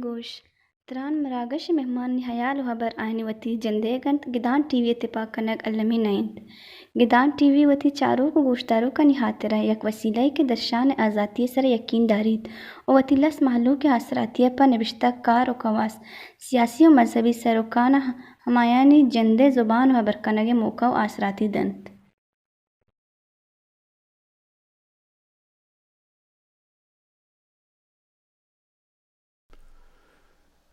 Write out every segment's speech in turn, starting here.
گوش، تران مراگش ءِ مہمانانی ہیال ءُ ہبر آیانی وتی جندئیگ اَنت، گدان ٹی وی ءِ تپاک کنگ المی نہ اِنت۔ گدان ٹی وی وتی چاروک ءُ گوشداروکانی ہاترا یک وسیلہ یے کہ درشان ءِ آزاتی ءِ سرا یکین داریت ءُ وتی لس مہلوک ءِ آسراتی ءَ پہ نبشتہ کار ءُ کواس، سیاسی ءُ مذہبی سروکاں ہمایانی جند ءِ زبان ءُ ہبر کنگ ءِ موقع ءُ آسراتی دنت۔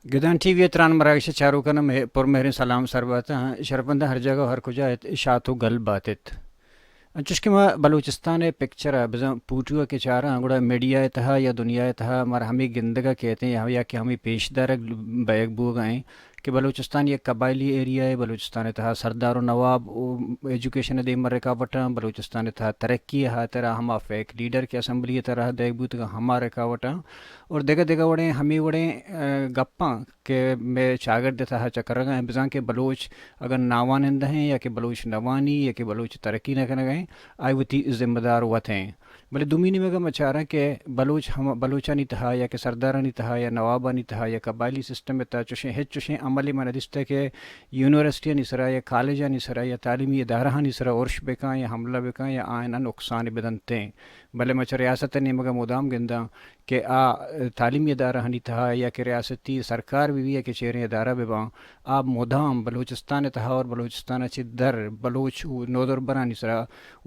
گدان ٹی وی ءِ تران مراگش ءِ چاروکاں مہ-، پر مہریں سلام سر بات اَنت۔ شرپمنداں ہر جاگہ ءُ ہر کجا ات، شات ءُ گل بات ات۔ انچوش کہ ما بلوچستان ءِ پکچر ءَ بزاں پوٹو ءَ کہ چاراں، گڑا میڈیا ءِ تہا یا دنیا ءِ تہا مارا ہمے گندگ ءَ کیت ایں یا، یا کہ ہمے پیش دارگ بئیگ بوگ ءَ ایں کہ بلوچستان یک قبائلی ایریا ءِ، بلوچستان ءِ تہا سردار ءُ نواب ءُ ایجوکیشن ءِ دیما رکاوٹاں، بلوچستان ءِ تہا ترقی ءِ ہاترا ہما فیک لیڈر کہ اسمبلی ءِ تہا رہادگ بوتگ اَنت، ہما رکاوٹاں اور دگہ دگہ وڑیں ہمے وڑیں، ءَ، گپاں کہ مئے چاگرد ءِ تہا چکرگ ءَ ایں، بزاں کہ بلوچ اگر ناوانندہ ایں یا کہ بلوچ نوانی یا کہ بلوچ ترقی نہ کنگ ءَ ایں، آئی وتی ذمہ دار وت ایں۔ بلے دومی نیمگ ءَ ما چاراں کہ بلوچ ہم، بلوچانی تہا یا کہ سردارانی تہا یا نوابانی تہا یا قبائلی سسٹم ءِ تہا چوشیں ہچ چوشیں عملے ما نہ دیستہ کہ یونیورسٹیانی سرا یا کالجانی سرا یا تعلیمی ادارہانی سرا ارش بکاں یا حملہ بکاں یا آیانا نقصان بدنتیں۔ بلے ما چہ ریاست ءِ نیمگ ءَ مدام گنداں کہ آ تعلیمی ادارہانی تہا یا کہ ریاستی سرکار بہ بی یا کہ چیریں ادارہ بہ باں، آ مدام بلوچستان ءِ تہا اور بلوچستان ءَ چہ در بلوچ نودربرانی سرا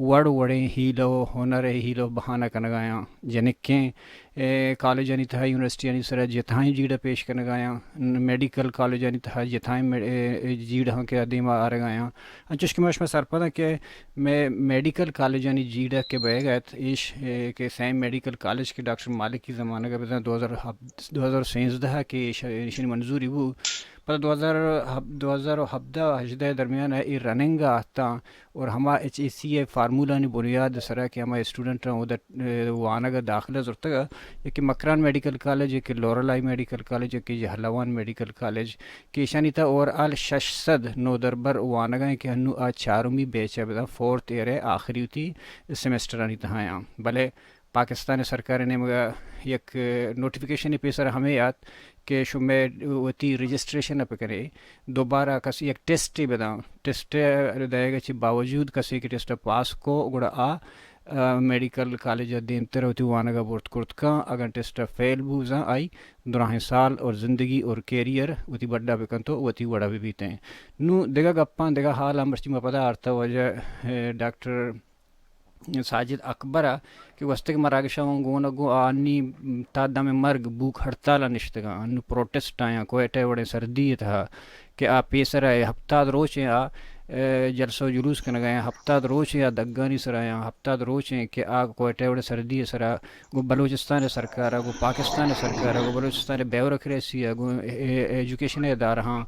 وڑ وڑیں ہیلہ ءُ ہنر ءِ ہیلہ ءُ بہانہ کنگ ءَ آں۔ جنکیں، اے، کالجانی تہا، یونیورسٹیانی سرا جتائیں جیڑہ پیش کنگ ءَ آں، میڈیکل کالجانی تہا جتائیں مے-، اے، اے، جیڑہ آں کہ آ دیما آرگ ءَ آں۔ انچوش کہ ما شما سرپد آں کہ مئے میڈیکل کالجانی جیڑہ کہ بئیگ ءَ ات، ایش، اے، کہ سئیں میڈیکل کالج کہ ڈاکٹر مالکی زمانگ ءَ بزاں دو ہزار ہبدہ، دو ہزار سینزدہ ءَ کہ ایش-، ایشانی منظوری بو، پدا دو ہزار، دو ہزار ءُ ہبدہ ءُ ہژدہ ءِ درمیان ءَ اے رننگ ءَ اتاں اور ہما ایچ ای سی ءِ فارمولانی بنیاد ءِ سرا کہ ہما اسٹوڈنٹاں اودا، اے، وانگ ءَ داخلہ زرتگ ءَ، یکے مکران میڈیکل کالج، یکے لورالائی میڈیکل کالج، یکے جہلاوان میڈیکل کالج، کہ ایشانی تہا اوور آل شش سد نودربر وانگ ءَ ایں کہ انوں آ چارمی بیچ ءَ بزاں فورتھ ایئر ءِ آخری وتی سیمسٹرانی تہا آں۔ بلے پاکستان ءِ سرکار ءِ نیمگ ءَ یک نوٹیفکیشنے پیسر ہمے آت کہ شمئے وتی رجسٹریشن ءَ بکنے، دوبارہ کس یک ٹیسٹے بداں، ٹیسٹ ءِ دئیگ ءَ چہ باوجود کسے کہ ٹیسٹ ءَ پاس کو گڑا آ، آ، میڈیکل کالج ءَ دیمتر ءَ وتی وانگ ءَ برت کرت کن، اگاں ٹیسٹ ءَ فیل بو بزاں آئی دراہیں سال اور زندگی اور کیریئر وتی بڈا بکنت ءُ وتی وڑا ببیتیں۔ نوں دگہ گپاں، دگہ حالاں مرچی ما پدا آرتہ واجہ، اے، ڈاکٹر ساجد اکبر ءَ کہ گوستگیں مراگشاں گوں گون ءَ گوں آنی تا دم مرگ بوک ہڑتال ءَ نشتگ آں، انوں پروٹسٹ ءَ آں، کوئٹہ ءِ وڑیں سردی ءِ تہا کہ آ پیسر ءَ ہپتاد روچ ایں آ، اے، جلسہ ءُ جلوس کنگ ءَ آں، ہپتاد روچ ایں آ دگانی سرا آں، ہپتاد روچ ایں کہ آ کوئٹہ ءِ وڑیں سردی ءِ سرا گوں بلوچستان ءِ سرکار ءَ، گوں پاکستان ءِ سرکار ءَ، گوں بلوچستان ءِ بیوروکریسی ءَ، گوں اے-، اے-، ایجوکیشن ءِ ادارہاں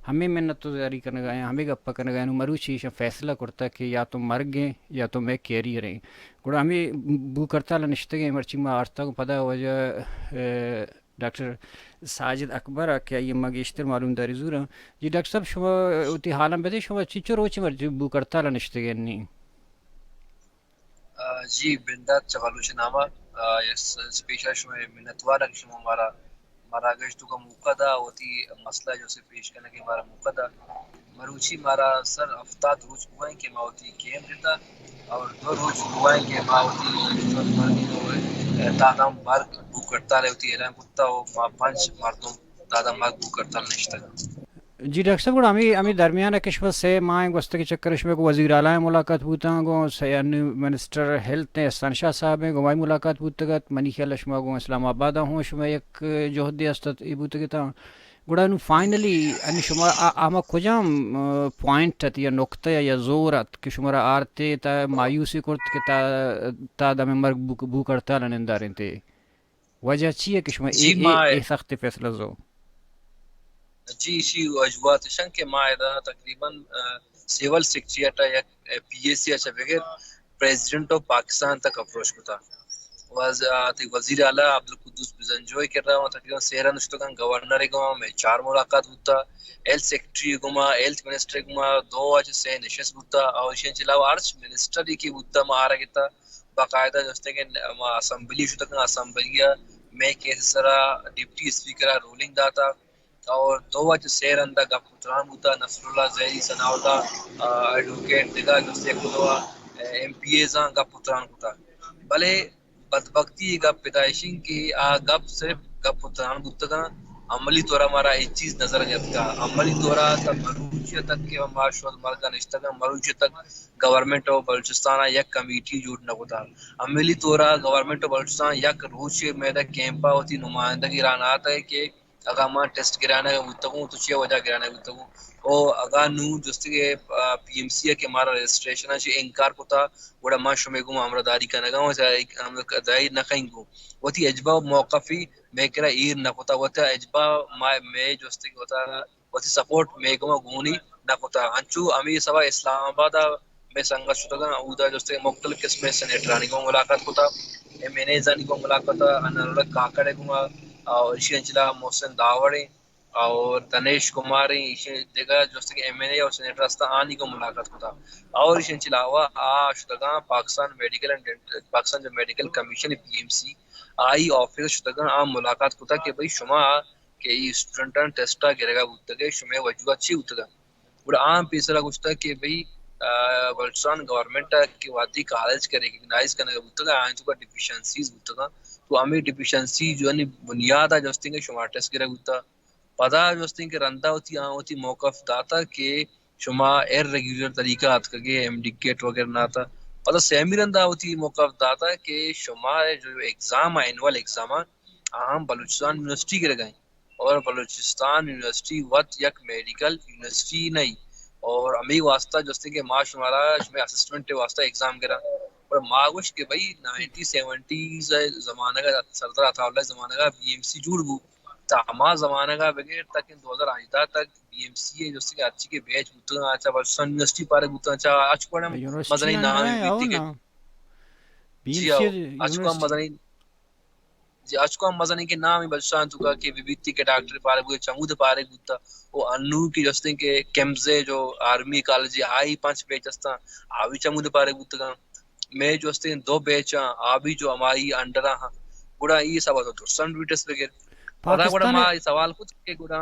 ہمے منت ءُ زاری کنگ ءَ آں، ہمے گپ ءَ کنگ ءَ آں۔ نوں مروچی ایشاں فیصلہ کرتگ کہ یا تو مرگ ایں یا تو مئے کیریئر ایں۔ گڑا ہمے بوک ہڑتال ءَ نشتگ ایں، مرچی ما آرتگ پدا واجہ، اے، ڈاکٹر ساجد اکبر ءَ کہ آئی ءَ ما گیشتر معلومداری زوراں۔ جی ڈاکٹر صاحب، شما وتی حالاں بدے، شما چنچو روچے مرچی بوک ہڑتال ءَ نشتگ ئے نی؟ آ، جی، بندات چہ بلوچ نامہ، آ، یک س-، سپیشل شمئے منتوار کہ شما مارا، مراگش توکا موقع دا، وتی مسئلہ جو سے پیش کنگے مارا موقع دا۔ مروچی مارا سر ہفتاد روچ بوئیں کہ ما وتی کیمپ جتا اور دو روچ بوئیں کہ ما وتی تا دم مرگ بوک ہڑتال وتی اعلان کرتا اور ما پنچ مردم دادا مگ بو کرتل نشتگ۔ جی ڈاکٹر صاحب، گڑا ہمے، ہمے درمیان ءَ کہ شما سے ماہ گوستگیں چکر ءَ شما گوں وزیر اعلیٰ ءَ ملاقات بوتاں، گوں سے انو منسٹر ہیلتھ ءَ احسان شاہ صاحب ءَ گوں آئی ملاقات بوتگ ات۔ منی خیال ءَ شما گوں اسلام آباد ءَ ہوں شما یک جہدے است ات، اے بوتگ اتاں۔ گڑا نوں فائنلی انی شما آ، آ ہما کجام، آ، پوائنٹ ات یا نقطہ یا زور ات کہ شمارا آرتے تا مایوسی کرت کہ تا، تا دم مرگ بھوک، بھوک ہڑتال نندارینتے؟ وجہ چی ہے کہ شما اے، جی، اے، ما اے سخت فیصلہ زو؟ جی، ایشی وجوہات اشن کہ ما ادا تقریباً، آ، سول سیکرٹریٹ ء یک پی اے سی ء چہ بغیر پریزیڈنٹ آف پاکستان تک اپروچ کتا۔ وز-، آ، تئی وزیر اعلیٰ عبدالقدوس بزنجو ء کرا ما تقریباً سہ رند شتگاں، گورنر ء گوما مئے چار ملاقات بوتا، ہیلتھ سیکرٹری ء گوما، ہیلتھ منسٹر ء گوما دو ء چہ سہ نشست بوتا، اور ایشی چہ علاوہ ہرچ منسٹر ء کہ بوتا ما آرا گتا، باقاعدہ جستے کہ ما اسمبلی شتگاں، اسمبلی ء مئے کیس ء سرا ڈپٹی اسپیکر ء رولنگ داتا۔ اور دو ء چہ سہ رند ء گپ و تران بوتا، نصر اللہ زہری، ثناء اللہ، آ، ایڈووکیٹ، دگہ جست یک دو ء ایم پی ایز آں گپ و تران کتا۔ بلے بدبختی ء گپ ادا اشیں کہ آ گپ صرف گپ و تران بوتگاں، عملی طور ء مارا ہچ چیز نظر ء نیتکا۔ عملی طور ء تا مروچی ء تک کہ ما شد مرگ ء نشتگاں، مروچی ء تک گورنمنٹ آف بلوچستان ء یک کمیٹی جوڑ نہ کتا۔ عملی طور ء گورنمنٹ آف بلوچستان یک روچے میدہ کیمپ ء وتی نمائندگی را نہ آتگ کہ اگاں ما ٹیسٹ گرانگ بوتگوں تو چے وجہ گرانگ بوتگوں؟ او اگاں نوں جستے کہ، آ، پی ایم سی ء کہ مارا رجسٹریشن ء چہ انکار کتا، گڑا ما شمے گوں ہمراہ داری کنگا اوں، چہ ہمراہ داری نہ کنگ اوں۔ وتی اجبا موقفی مئے کرا ایر نہ کتا، وتی اجبا ما، مئے جستے کہ وتا، وتی سپورٹ مئے گوما گونی نہ کتا۔ انچو ہمے سبا اسلام آباد ء مئے سنگت شتگاں، اودا جستے کہ مختلف قسم ء سینیٹرانی گوں ملاقات کتا، ایم این ایزانی گوں ملاقات کتا، انور الحق کاکڑ ء گوما، اور ایشی انچلا محسن داوڑ ایں، اور دنیش کمار ایں، ایشی دگہ جستے کہ ایم این اے اور سینیٹر ہستا، آنی گوں ملاقات کتا۔ اور ایشی انچلا آ شتگاں Pakistan medical and dental, Pakistan جو medical commission P M C, آئی آفس شتگاں، آ ملاقات کتا کہ بھئی شما کہ ای اسٹوڈنٹاں ٹیسٹ ء گرگا بوتگ ء شمئے وجوہات چی بوتگ؟ گڑا آں پیسرا گوشتگ کہ بھئی، آ، بلوچستان گورنمنٹ ء کہ وھدی کالج کہ ریکگنائز کنگ بوتگ ء آیاں توکا ڈیفیشنسیز بوتگ، تو ہمے ڈیفیشنسی جو انی بنیاد ء جستیں کہ شما ٹیسٹ گرگ بوتگ۔ پدا جستیں کہ رندا وتی آں وتی موقف داتگ کہ شما ار ریگولر طریقہ اتکگے، ایم ڈی کیٹ وغیرہ نہ آتا۔ پدا سیمی رندا وتی موقف داتگ کہ شما جو ایگزام ء، اینول ایگزام ء، آہاں بلوچستان یونیورسٹی گرگ ء انت اور بلوچستان یونیورسٹی وت یک میڈیکل یونیورسٹی نہ ای اور ہمے واسطہ جستے کہ ما شمارا شمے اسسمنٹ ء واسطہ ایگزام گراں۔ اور ما گوشت کہ بھئی نائنٹین سیونٹیز ء زمانگ ء سردار عطا اللہ ء زمانگ ء بی ایم سی جوڑ بو، تا ہما زمانگ ء بگر تک دو ہزار ہژدہ تک بی ایم سی ء جستے کہ ہرچی کہ بیچ بوتگاں، چا بلوچستان یونیورسٹی پارے بوتگاں، چا اچ کوڑا یونیورسٹی مزنیں نام نام ء بیتی کہ نا۔ بی ایم جی سی ہاؤ، اچ کوڑا یونیورسٹی۔ مزنیں جی، اچ کوام مزنیں کہ نام بلوچستان توکا کہ بی بیتی کہ ڈاکٹر پارے بوتگ، چمود پارے بوتگ۔ او انو کہ جستیں کہ کیمز ء جو آرمی کالج ء آئی پنچ بیچ استاں، آ بھی چمود پارے بوتگاں۔ مئے جستیں دو بیچاں، آ بھی جو ہمائی انڈر آں۔ گڑا ای سبا تو درستاں ڈیٹیلز بگر۔ پدا گڑا پاکستان ما ء، ای سوال کت کہ گڑا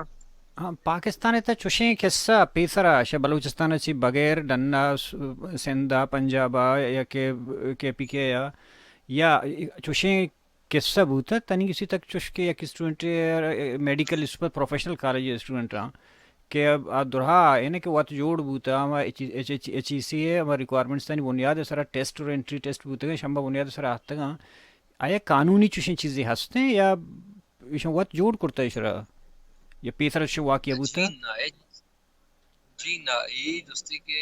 ہاں، پاکستان ء تہ چوشیں قصہ پیسرا شہ بلوچستان ء چی بغیر ڈنا س-، سندھ ء، پنجاب ء یا کہ کے پی کے ء یا چوشیں قصہ بوتہ، تنی کسی تک چوش کہ یک اسٹوڈنٹ میڈیکل اس پر پروفیشنل کالج اسٹوڈنٹ آں کہ آ درہا یعنی کہ وت جوڑ بوتہ، ہما H, H, H, H E C ء ہما ریکوائرمنٹس تانی بنیاد ء سرا ٹیسٹ اور انٹری ٹیسٹ بوتگیں، شمبا بنیاد ء سرا آتگاں۔ آیا قانونی چوشیں چیزے ہستیں یا ایشاں وت جوڑ کرتہ ایشرا؟ یا پیسر چوشیں واقعہ بوتہ؟ جی نہ، اے، جی نہ، اے جستے کہ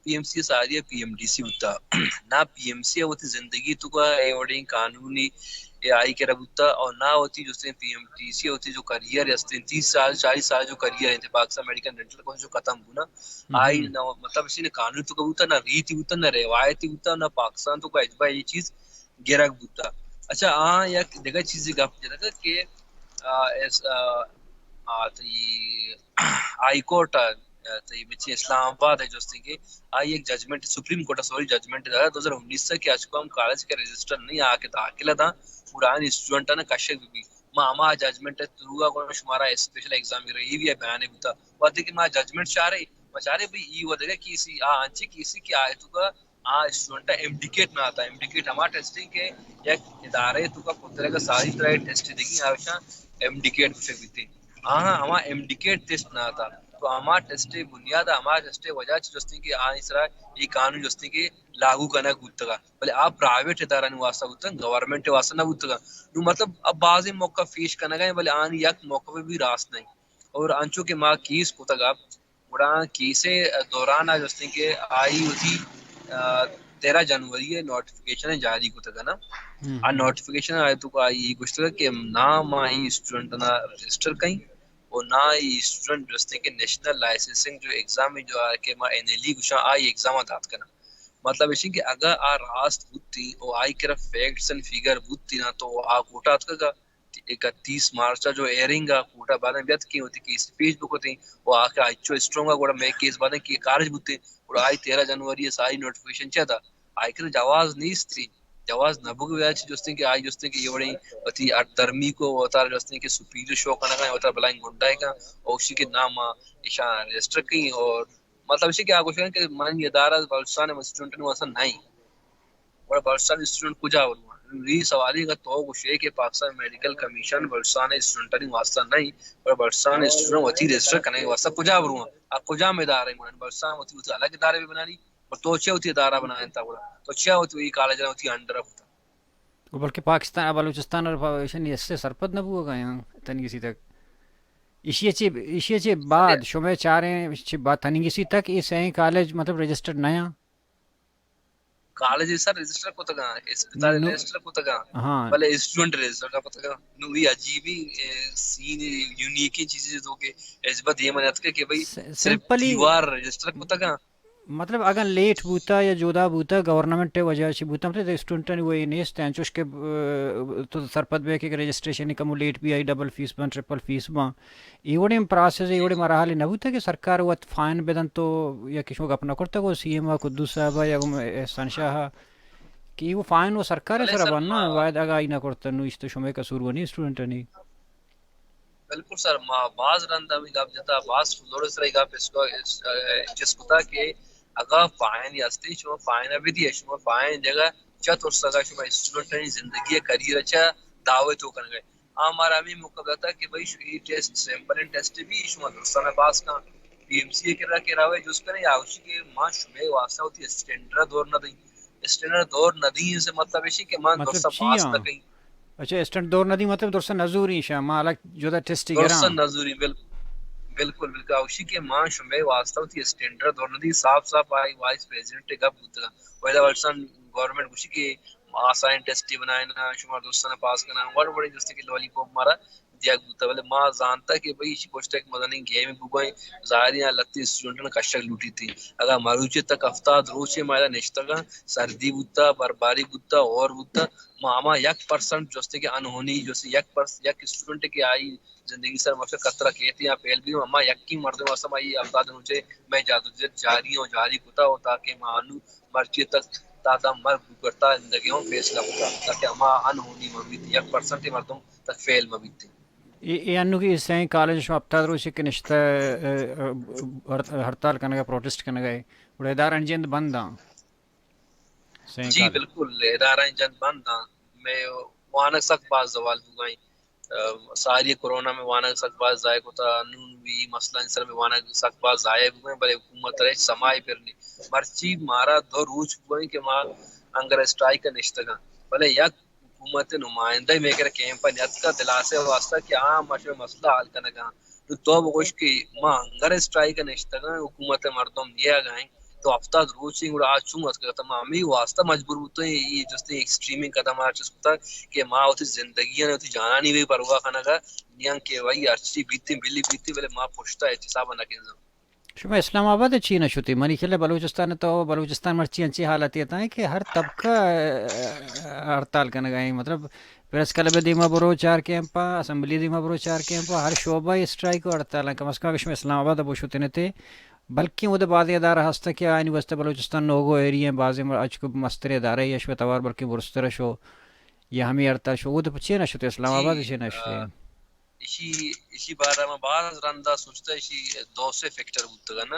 پی ایم سی ساری پی ایم ڈی سی بوتہ۔ نہ پی ایم سی وتی زندگی توکا اے وڑیں قانونی اے آئی کرا بوتہ اور نہ وتی جستے پی ایم ڈی سی وتی جو کریئر ہستیں تیس سال، چالیس سال جو کریئر انت پاکستان میڈیکل ڈینٹل کالج جو ختم بونا، آئی نہ مطلب اسی نہ قانون توکا بوتہ، نہ ریتی بوتہ، نہ روایتی بوتہ، نہ پاکستان توکا اجبا اے چیز گرگ بوتہ۔ اچھا، آ یک دگہ چیزے گپ جنگ کہ، آ، اس، آ، آ، تئی ہائی کورٹ ء، تئی بچے اسلام آباد ء جستیں کہ آئی یک ججمنٹ، سپریم کورٹ ء سوری ججمنٹ داتا دو ہزار انیس ء کہ اچکو ہم کالج کہ رجسٹر نہیں آ کہ داخلہ داں پورا آنی اسٹوڈنٹ آناں کشگ بہ بی۔ ما ہما ججمنٹ ء تھرو ء گوں شمارا اسپیشل ایگزام گرے ای بھی بیان بوتا۔ وقتی کہ ما ججمنٹ چارے، ما چارے بھئی ای و دگہ کیسی آ انچی کیسی کہ آئے تو کا آ اسٹوڈنٹ ء ایم ڈی کیٹ نہ آتا۔ ایم ڈی کیٹ ہما ٹیسٹ انت کہ یک ادارے توکا پترگ ء ساری طرح ٹیسٹ دیگی آوشاں ایم ڈی کیٹ گوشگ بیتے۔ آہاں ہما ایم ڈی کیٹ ٹیسٹ نہ آتا۔ تو ہما ٹیسٹ ء بنیاد ء ہما ٹیسٹ ء وجہ چہ جست انت کہ آ سرا اے قانون جست انت کہ لاگو کنگ بوتگا۔ بلے آ پرائیویٹ ادارانی واسطہ بوتگ، گورنمنٹ ء واسطہ نہ بوتگا۔ نو مطلب اب بازیں موقع پیش کنگا ہیں، بلے آنی یک موقع بھی راست نہیں۔ اور انچو کہ ما کیس کتگ ات، گڑا کیس ءِ دوران ءَ جستیں کہ آئی وتی، آ، تیرہ جنوری ءَ نوٹیفکیشن جاری کتگ نا۔ آ نوٹیفکیشن ءَ تو آئی گوشتگ کہ نا ما ای اسٹوڈنٹ نا رجسٹر کئیں، و نا ای اسٹوڈنٹ جستیں کہ نیشنل لائسنسنگ جو ایگزام جو آ کہ ما این ایل ای گوشاں، آئی ایگزام دات کناں۔ مطلب ایشی کہ اگاں آ راست بوتی و آئی کرا فیکٹس اینڈ فیگر بوتی نا تو آ کوٹا اتکگا۔ اکتیس مارچ ءَ جو ہیئرنگ ءَ کوٹا باریں بیت کہ وتی کیس پیش بکتیں و آ کہ آئی چو اسٹرونگ ءَ گڑا مئے کیس باریں کہ خارج بوتیں، گڑا آئی تیرہ جنوری ءَ ساری نوٹیفکیشن چہ دا، آئی کرا جواز نیست، جواز نہ بوگ وجہ چہ جستیں کہ آئی جستیں کہ یہ وڑیں وتی اٹ درمی کو وتارا جستیں کہ سپیریئر شو کنگا، وتارا بلائیں گنڈا کن، اوشی کہ نام ایشاں رجسٹر کئیں اور مطلب ایشی کہ آ گوشگ کہ منی ادارہ بلوچستان ءِ اسٹوڈنٹانی واسطہ نہ ایں۔ گڑا بلوچستان اسٹوڈنٹ کجا برواں؟ نوں اے سوال ایں، اگاں تو گوشے کہ پاکستان میڈیکل کمیشن بلوچستان اسٹوڈنٹانی واسطہ نہ ایں، گڑا بلوچستان اسٹوڈنٹ وتی رجسٹر کنگ واسطہ کجا برواں؟ آ کجام ادارہ ایں؟ گڑا بلوچستان وتی، وتی الگ ادارہ بہ بنانی، اور تو چیا وتی ادارہ بنائینتا گڑا؟ تو چیا وتی اے کالج وتی انڈر ءَ بوتا؟ و بلکہ پاکستان ءَ بلوچستان ءَ پا-، ایشانی ہستے سرپد نہ بوگ ءَ آں تنیگسی تک۔ ایشی ءَ چہ، ایشی ءَ چہ بعد شمئے چاریں چہ با-، تنیگسی تک اے سئیں کالج مطلب رجسٹرڈ نہ آں؟ کالج سر رجسٹر کتگاں، اسپتال نو-، رجسٹر کتگاں، ہاں۔ بلے اسٹوڈنٹ رجسٹر نہ کتگاں۔ نو اے عجیبیں، اے، سین، یونیکیں چیزے تو کہ عجبہ دیم ءَ اتکے کہ بھئی س-، صرف سمپلی دیوار رجسٹر کتگاں۔ مطلب اگاں لیٹ بوتا یا جودا بوتا، گورنمنٹ ءِ وجہ چہ بوتا، مطلب اسٹوڈنٹانی وے نیست، انچوش کہ، اه، تو سرپد بے کہ رجسٹریشن کمو لیٹ بی آئی ڈبل فیس بن، ٹرپل فیس بن۔ اے وڑیں پراسس، اے وڑیں مراحل نہ بوتگ کہ سرکار وت فائن بدنت و یا کہ شما گپ نہ کرتگ و سی ایم ءَ قدوس صاحب ءَ یا گوں احسان شاہ ءَ کہ اے وہ فائن و سرکار ءِ بلے سرا سر، بننا، ما باید اگاں آئی نہ کرتگ نو ایش تو شمئے قصور ونی اسٹوڈنٹانی۔ بالکل سر، ما باز رند ہمے گپ جتا، باز فضول سرا اے گپ اس کو، اس، اے، چست کتا کہ اگاں فائن ہستی، شما فائن بدیے، شما فائن جگہ چہ ترسگا شما اسٹوڈنٹانی زندگی کیریئر چہ دعوے تو کنگے۔ آ مارا ہمے موقع داتا کہ بھئی شو-، اے ٹیسٹ، سیمپل اینڈ ٹیسٹ بی، شما درستانا پاس کن، پی ایم سی ءِ کرا کہ راوے جست کنے، یا گوشی کہ ما شمئے واسطہ وتی اسٹینڈرڈ دور نہ دیں۔ اسٹینڈرڈ دور نہ دیں سے مطلب ایشی کہ ما مطلب درستا چی پاس آں؟ نہ کئیں۔ اچھا، اسٹینڈرڈ دور نہ دیں مطلب درستا نہ زوریں شاں، ما الگ جدا ٹیسٹ درستا گراں۔ نہ زوریں، بل-، بالکل، بالکل۔ اوشی کہ ما شمئے واسطہ وتی اسٹینڈرڈ دور نہ دیں، صاف صاف آئی وائس پریزیڈنٹ گپ بوتگا۔ ویلا ولسن گورنمنٹ گوشی کہ آسائن ٹیسٹے بنائیناں، شما درستانا پاس کناں، وڑ وڑیں جستے کہ لالی پاپ مارا دیگ بوتا، بلے ما زانتا کہ بھئی ایشی پشت یک مزنیں گیمے بوگا ایں، ظاہر ایں آ لہتے اسٹوڈنٹاں کشگ لوٹیت۔ اگاں مروچی تک ہفتاد روچے ما ادا نشتگاں، سردی بوتا، برفباری بوتا، ہور بوتا، ما ہما یک پرسنٹ جستے کہ انہونی جستے یک پرس-، یک اسٹوڈنٹ کہ آئی زندگی سر مشکل خطرہ کیت یا فیل بی، ہما یکیں مردم واسطہ ما اے ہفتاد روچے مئے جدوجہد جاری ایں و جاری کتا و تاکہ ما انو مرچی تک تا دم مرگ بوکرتا زندگی ہوں فیصلہ کتا، تاکہ ہما انہونی مہ بیت، یک پرسنٹ مردم تک فیل مہ بیت۔ اے، اے انو کہ سئیں کالج شما ہفتاد روچے کہ نشتہ، ا، ا، ہڑ-، ہڑتال کنگا، پروٹیسٹ کنگا اے، گڑا ادارہ جند بند آں؟ سئیں جی، کالج۔ بالکل، ادارہ جند بند آں۔ مئے وانگ سک باز زوال بوگا ایں۔ ا، ساری کرونا مئے وانگ سک باز ضائع کتا، نون وی مسئلہ سر مئے وانگ سک باز ضائع بوگا ایں، بلے حکومت را ہچ سمائے پر نی۔ مرچی مارا دو روچ بوگا ایں کہ ما ہنگر اسٹرائیک نشتگاں، بلے یک حکومت نمائندہ مئے کرا کیمپ ءَ نیاتکا دلاسے واسطہ کہ آ ما شمئے مسئلہ حل کنگا۔ تو تو بگوش کہ ما ہنگر اسٹرائیک ءَ نشتگاں، حکومت ءِ مردم نیاگا ایں، تو ہفتاد روچ ایں گڑا آ چون اتکگ ات؟ ما ہمے واسطہ مجبور بوتیں اے جستیں ایکسٹریمیں قدم ءَ چست کتگ کہ ما وتی زندگی ءَ وتی جانانی بے پرواہ کنگا نیاں کہ بھئی ہرچی بیتیں بلی بیتیں، بلے ما پشتا ہچ حساب ءَ نہ کنزاں۔ شما اسلام آباد ءَ چی نہ شتی؟ منی خیال ءَ بلوچستان ءَ تو، بلوچستان مرچی انچیں حالتے اتاں کہ ہر طبقہ، ا، ہڑتال کنگا ایں۔ مطلب پریس کلب ءِ دیما برو چار کیمپ ءَ، اسمبلی ءِ دیما برو چار کیمپ ءَ، ہر شعبہ ءَ اسٹرائیک و ہڑتال ایں۔ کم از کم اگہ شما اسلام آباد ءَ بوشتنتے، بلکیں اود ءَ بعضی ادارہ ہست کہ آیانی واسطہ بلوچستان نو گو ایریا ایں، بعضی مر-، اچ کو مستریں ادارہ ایں، شما توار بلکیں برزتر شو یا ہمے ہڑتال شو، اود ءَ چی نہ شتے؟ اسلام آباد ءَ چی نہ شتے؟ ایشی، ایشی بارہ ما باز رندا سوچتا، ایشی دو سے فیکٹر بوتگا نا۔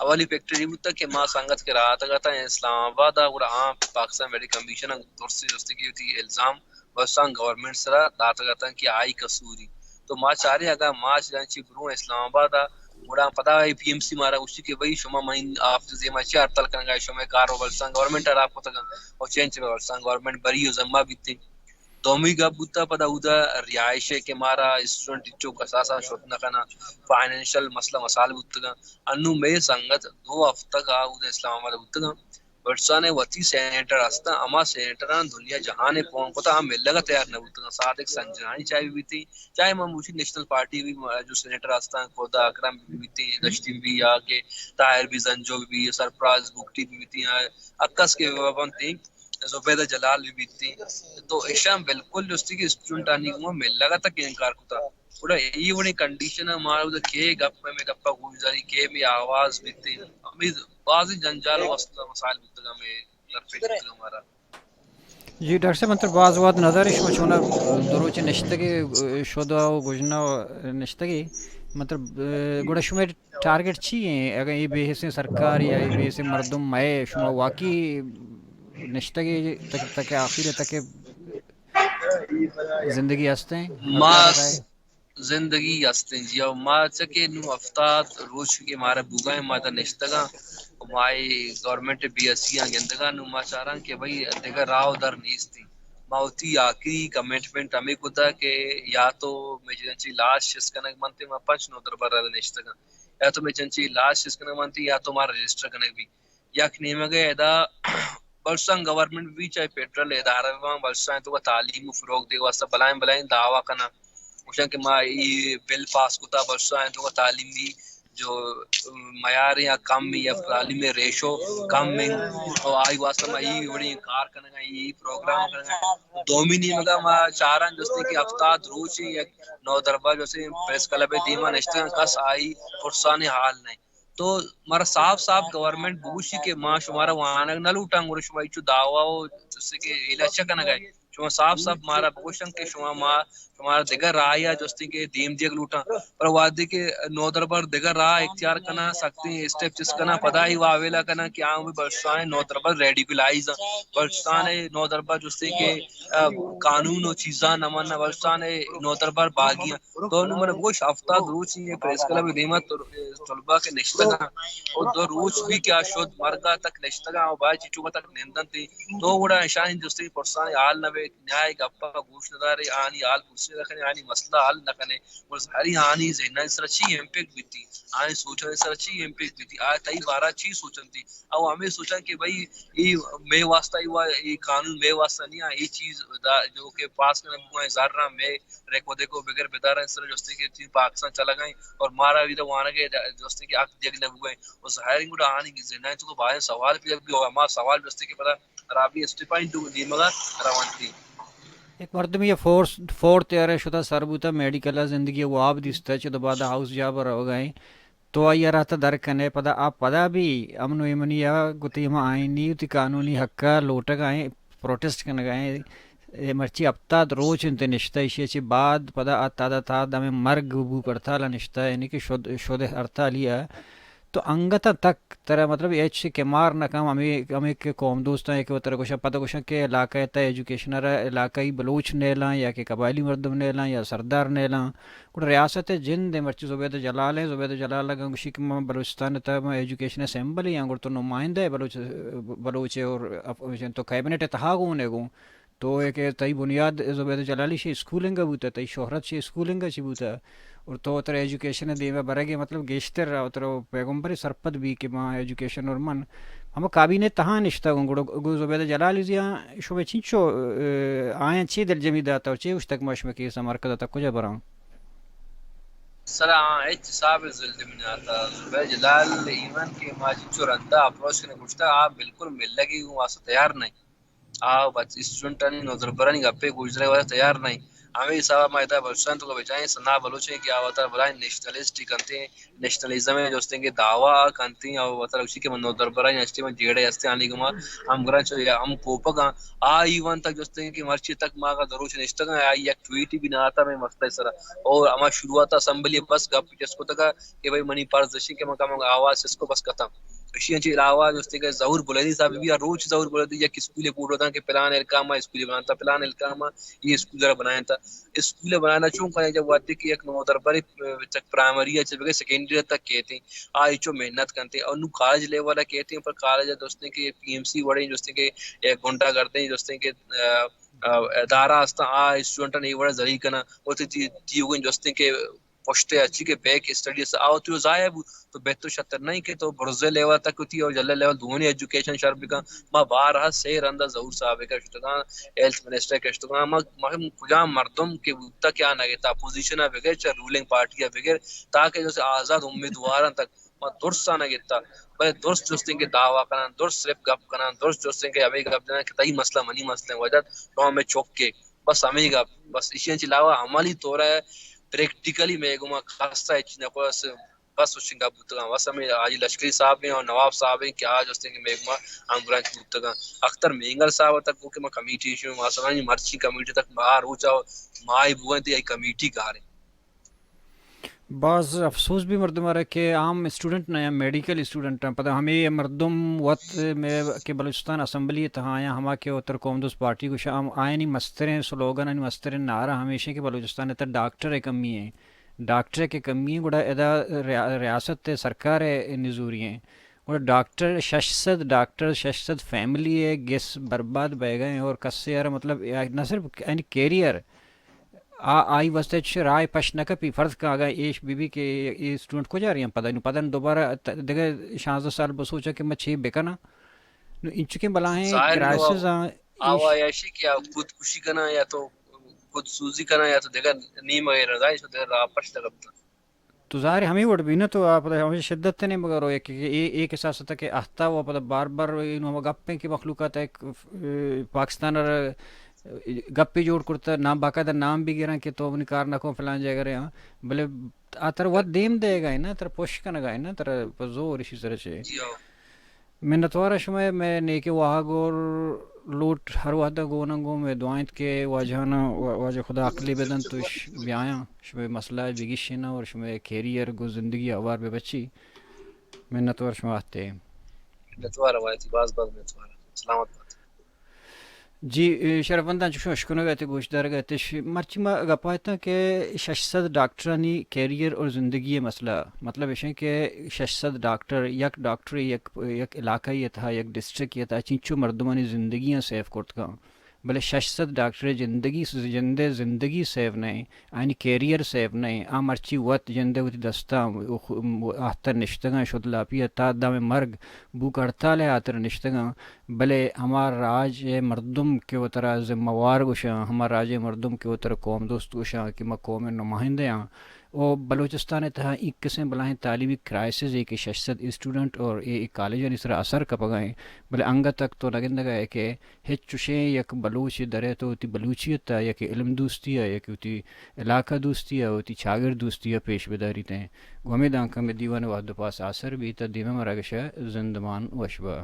اولی فیکٹر اے بوتا کہ ما سنگت کہ راہ اتگا تا اسلام آباد آ، گڑا آ پاکستان میڈیکل کمیشن آ درستی درستی کی وتی الزام بلوچستان گورنمنٹ سرا داتگا تا کہ آئی قصوری۔ تو ما چارے اگا ما چہ برو اسلام آباد آ، گڑا پدا آئی پی ایم سی مارا گوشتی کہ بھئی شما من آفس دیما چی ہڑتال کنگا، شما کار و بلوچستان گورنمنٹ آ راہ کتگا، اور چین چہ بلوچستان گورنمنٹ بری و ذمہ بیتی۔ دومی گپ بوتا پدا اودا رہائش ءِ کہ مارا اسٹوڈنٹ ہچو کساسا شت نہ کناں، فائنینشل مسئلہ مسائل بوتگاں۔ انوں مئے سنگت دو ہفتگ ءَ اودا اسلام آباد ءَ بوتگاں۔ بلوچستان ءِ وتی سینیٹر ہستاں، ہما سینیٹراں دنیا جہان ءَ فون کتا، آ ملگ ءَ تیار نہ بوتگاں۔ صادق سنجرانی چاہے بہ بیتیں، چاہے من گوشی نیشنل پارٹی بھی جو سینیٹر ہستاں، خدا اکرم بھی بیتیں، دشتی بھی یا کہ طاہر بھی زنجو بھی، سرفراز بگٹی بھی بیتیں، یا اکس کہ بنتیں، زبیدہ جلال بھی بیتیں، تو ایشاں بالکل جستی کہ اسٹوڈنٹانی گوما ملگ ءَ تک انکار کتا۔ گڑا اے وڑیں کنڈیشن ءَ ما اودا کے گپ ءَ، مئے گپ ءَ گوش داری، کے مئے آواز بیتیں، ہمے بازیں جنجال و مسئلہ مسائل بوتگاں، مئے درپیش بوتگاں مارا۔ جی ڈاکٹر صاحب، من تر باز وہد نظر شما چونا دو روچ نشتگی، شدا و گژنا و نشتگی، مطلب، گڑا شما ٹارگٹ چی ہیں؟ اگر یہ بے حسیں سرکار یا یہ بے حسیں مردم مئے، شما واقعی نشتگی تک، تک آخر تک زندگی ہستیں؟ ما زندگی ہستیں جی، او ما چہ کہ نوں ہفتاد روچ کہ مارا بوگا ایں، ما تا نشتگاں، ما اے گورنمنٹ بی ایس سی آں گندگا، نوں ما چاراں کہ بھئی دگہ راہ و در نیستیں۔ ما وتی آخری کمٹمنٹ ہمے کتا کہ یا تو مئے چنچی لاش چست کنگ بنت، ما پنچ نودربر را نشتگاں، یا تو مئے چنچی لاش چست کنگ بنت یا تو مارا رجسٹر کنگ بی۔ یک نیمگ ءَ ادا بلوچستان گورنمنٹ بھی چاہے فیڈرل ادارہ بھی باں، بلوچستان ءِ توکا تعلیم ءَ فروغ دیگ واسطہ بلائیں بلائیں دعویٰ کناں، گوشاں کہ ما اے بل پاس کتا، بلوچستان ءِ توکا تعلیمی جو معیار یا کم یا تعلیم ءِ ریشو کم انت، تو آئی واسطہ ما اے وڑیں کار کنگا، اے پروگرام کنگا۔ دومی نیمگا ما چاراں جستے کہ ہفتاد روچ یک نودربر جستے پریس کلب ءِ دیما نشتگاں، کس آئی پرسانی حال نہیں۔ تو مارا صاف صاف گورنمنٹ بگوشی کہ ما شمارا وانگ نہ لوٹاں، گڑا شما ہچو دعویٰ و چسے کہ ایلا چہ کنگ ءَ؟ شما صاف صاف مارا بگوشن کہ شما ما شمارا دگہ راہ یا جستی کہ دیم دیگ لوٹاں۔ پر وہدے کہ نودربر دگہ راہ اختیار کناں، سختیں اسٹیپ چست کناں، پدا ای واویلا کناں کہ آں بھی بلوچستان ءِ نودربر ریڈیکلائز آں، بلوچستان ءِ نودربر جستی کہ، آ، قانون و چیزاں نہ مناں، بلوچستان ءِ نودربر باغی آں۔ تو نوں من گوش ہفتاد روچ یہ پریس کلب ءِ دیما طلبہ کہ نشتگاں، او دو روچ بھی کہ آ شد مرگا تک نشتگاں، او باید چچوکا تک نندنت، تو گڑا اشانی جستی پرسانی حال نہ بیت، نیائے گپا گوش نہ دارے، آنی حال پرسی نہ کنے، آنی مسئلہ حل نہ کنے، بس ہری آنی ذہنانی سرا چی امپیکٹ بیتی، آنی سوچانی سرا چی امپیکٹ بیتی، آ تئی بارا چی سوچنتی، او ہمیں سوچن کہ بھئی اے مئے واسطہ، اے وا-، اے قانون مئے واسطہ نہیں، اے چیز دا جو کہ پاس کرنا بگوائیں زر رہا مئے ریکو دیکھو بغیر بداریں سر جستے کہ تین پاکستان چلا گئے اور مارا بھی تو وانگے جستے کہ حق دیگ نہ بگوائیں۔ اور ظاہر ہے گڑا آنی زندہ تو بارے سوال پیدا بھی ہوا، ہما سوال جستے کہ پتا خرابی اسٹیپائیں دو نیمگا روانتی۔ یک مردمی فورس، فورتھ ایئر شتا سر بوتا، میڈیکل زندگی واب دیستا، چہ دو بعد ہاؤس جاب روگا ایں۔ تو آئی ء را تہ در کن ئے، پدا آ پدا بھی امن و ایمنی ء گوں تئی ہما آئینی وتی قانونی حق ء لوٹگ ء ایں، پروٹسٹ کنگ ء ایں۔ اے مرچی ہپتاد روچ انت نشتہ، ایشی ء چہ بعد پدا آ تاد ء تاد ہمے مرگ و بھوک ہڑتال ء نشتہ، یعنی کہ شد، شد ہڑتالی ء۔ تو انگت ء تک ترا مطلب ہچ کمار نہ کن، ہمے، ہمے کہ قوم دوستاں کہ ترا گوشاں، پدا گوشاں کہ علاقہ ء تہ ایجوکیشن ء را علاقائی بلوچ نیلاں یا کہ قبائلی مردم نیلاں یا سردار نیلاں۔ گڑا ریاست ء جند ء مرچی زبیدہ جلال ء، زبیدہ جلال اگاں گوشی کہ من بلوچستان ء تہ من ایجوکیشن اسمبلی آں، گڑا تو نمائندہ ء بلوچ، بلوچ ء اور اپ-، تو کیبنٹ ء تہا گون ئے گوں۔ تو اے کہ تئی بنیاد زبیدہ جلالی شی اسکول انگا بوتہ، تئی شہرت شی اسکول انگا چی بوتہ، اور تو ترا ایجوکیشن ء دیما برگ ء مطلب گیشتر ترا پیغمبر سرپد بی کہ ما ایجوکیشن اور من ہما کابینہ تہا نشتہ گوں۔ گڑا گوں زبیدہ جلالی زیاں شمئے چنچو، ء، آیاں چے دلجمی داتا اور چے گوشتگ ما شمئے کیس ء مرکز ء تک کجا براں؟ سر، آ ہچ حساب ء دلجمی نہ داتا۔ زبیر جلال ایون کہ ما چنچو رندا اپروچ کنگ گوشتا، آ بالکل ملگی گوں واسطہ تیار نہیں۔ آ بچ اسٹوڈنٹانی نودربرانی گپے گوشدارگ واسطہ تیار نہیں۔ ہمے حساب ء ما ادا بلوچستان تو بچائیں، ثنا بلوچ ہیں کہ آ وتا بلائیں نیشنلسٹ کنتے، نیشنلزم ء جستیں کہ دعویٰ کنتیں، او وترا گوشی کہ من نودربرانی ہستی، من جیڑہ ہستی، آنی گما ہم گران چو یا ہم کوپگاں۔ آ ایوان تک جستیں کہ مرچی تک ما اگاں دروچ نشتگاں، آئی یک ٹویٹ بھی نہ آتا میں مسئلہ سرا۔ اور ہما شروعات اسمبلی بس گپ جس کو تکا کہ بھئی منی فرض دشی کہ من کم آواز اس کو بس ختم۔ اشی انچی علاوہ جستیں کہ ظہور بلیدی صاحب بھی روچ ظہور بلیدی یک اسکول پورو داں کہ پلان الکام اسکول بناتا، پلان الکام یہ اسکول را بنائیں تا۔ اسکول ء بنانا چون کنیں؟ جب وقتی کہ یک نودربرے چک پرائمری ء چہ بگے سیکنڈری تک کیت، آ ہچو محنت کنت اور نو کالج لیول ء کیت، پر کالج ء دوستیں کہ پی ایم سی وڑیں، دوستیں کہ یک گنڈا گردیں، دوستیں کہ، آ، ادارہ ہستاں، آ اسٹوڈنٹاں اے وڑا ذلیل کناں۔ وتی تیوگیں جستیں کہ پشت ء اچی کہ بیک اسٹڈی ء آ وتی ضائع بوت، تو بہتر شتر نہیں کہ تو برزے لیول تک وتی اور جلے لیول دوئیں ایجوکیشن شر بکن۔ ما بارہا سے رندا ظہور صاحب ء کشتگاں، ہیلتھ منسٹر ء کشتگاں، ما، ما کجام مردم کہ بوتا کہ آ نہ گتا، اپوزیشن ء بگر چا رولنگ پارٹی ء بگر، تاکہ جیسے آزاد امیدواراں تک ما درست ء نہ گتا، بلے درست جستیں کہ دعویٰ کناں، درست صرف گپ کناں، درست جستیں کہ ہمے گپ جناں کہ تئی مسئلہ منی مسئلہ وجہ تو ہمیں چوک کے، بس ہمے گپ، بس ایشی چی علاوہ عملی طور ء پریکٹیکلی مئے گوما خاصہ ہچ نہ کو، بس، بس وشیں گپ بوتگاں، بس ہمے حاجی لشکری صاحب ہیں اور نواب صاحب ہیں کہ آ جستیں کہ مئے گوما ہمگرنچ بوتگاں۔ اختر مینگل صاحب تک کو کہ ما کمیٹی شو، ما سمجھ مرچی کمیٹی تک ما روچا مائی بوئیں تے ای کمیٹی کاریں۔ باز افسوس بھی مردم آرا کہ عام اسٹوڈنٹ نہ یا میڈیکل اسٹوڈنٹ ہیں، پدا ہمیں یہ مردم وت میں کہ بلوچستان اسمبلی تہا آیا، ہما کہ اتر قوم دوست پارٹی گوشا، ہم آیانی مستریں سلوگن، آیانی مستریں نعرہ ہمیشہ کہ بلوچستان تہا ڈاکٹر ء کمی ہیں، ڈاکٹر ء کہ کمی ہیں، گڑا ادا ریا-، ریاست ء سرکار ء نزوری ہیں۔ گڑا ڈاکٹر شش سد ڈاکٹر، شش سد فیملی ء گس برباد بہ گئے ہیں اور کسے یار مطلب نہ صرف یعنی کیریئر آ، آئی واسطہ چھ رائے پش نہ کپی۔ فرض کن اگاں ایش بی بی کہ اے اسٹوڈنٹ کجا رہی ہیں پدا، نو پدا دوبارہ ت-، دگہ شانزدہ سال بسوچا کہ میں چھ بکناں۔ نو انچکیں بلاہیں ظاہر نو کرائسز آں، آوا ایش ایشی کہ آ خودکشی کناں یا تو خود سوزی کناں یا تو دگہ نیم غیر رضا، ایش دگہ راہ پش نہ کپتا۔ تو ظاہر ہے ہمیں وڑ بھی نہ تو آپ ہمیں شدت نے مگر ایک، ایک احساس ہوتا کہ اہتا وہ پتہ بار بار انہوں ہم گپ ہیں کہ مخلوقات ایک، اے، پاکستان اور گپی جوڑ کرتا، نام باقاعدہ نام بھی گراں کہ تو اپنی کار نہ کو فلان جگہ رہے ہاں، بلے آ تر وت دیم دے گا نا، تر پوش کنگا نا، تر پہ زور اسی سر چے۔ جی ہاں۔ منتوار شمئے، مئے نیکیں واہگ اور لوٹ ہر وہدا گوناں گوں، مئے دعا انت کہ واجہانا، وا-، واجہ خدا عقلی بدنت تو ش-، بیایاں، شمئے مسئلہ بگیشیناں اور شمئے کیریئر گوں زندگی ہوار بہ بچی۔ منتوار شما آتے۔ منتوار ہمایتی، باز باز منتوار۔ سلامت بات۔ جی، اے، شرفمنداں چوشیں اشکنگ ء ات، گوشدارگ ء ات۔ ش-، مرچی ما گپ ء اتاں کہ شش سد ڈاکٹرانی کیریئر اور زندگی ء مسئلہ، مطلب ایش کہ شش سد ڈاکٹر، یک ڈاکٹر یک، یک علاقہ ء تہا، یک ڈسٹرکٹ ء تہا چنچو مردمانی زندگیاں سیو کرت کن، بلے شش سد ڈاکٹر زندگی، جندے زندگی سیو نہ، آیانی کیریئر سیو نہ، آ مرچی وت جندے وتی دستاں آہتر نشتگاں، شد لاپی ء تا دم مرگ بوک ہڑتال ء ہاتر نشتگاں۔ بلے ہما راج ء مردم کہ وترا ذمہ وار گوشاں، ہما راج ء مردم کہ وترا قوم دوست گوشاں کہ ما قوم ء نمائندہ آں، او بلوچستان ء تہا اے قسم بلاہیں تعلیمی کرائسز ء کہ شش سد اسٹوڈنٹ اور اے، اے کالجانی سرا اثر کپگا ایں، بلے انگت تک تو نہ گندگا ئے کہ ہچ چوشیں یک بلوچ درے تو وتی بلوچیت ء یک علم دوستی ء یک وتی علاقہ دوستی ء وتی چاگرد دوستی ء پیش بداریت ایں۔ گوں ہمے دانکہ ہمے دیوان ء وہد ء پاس آسر بیت ء دیمے مراگش ء زندمان وش بہ۔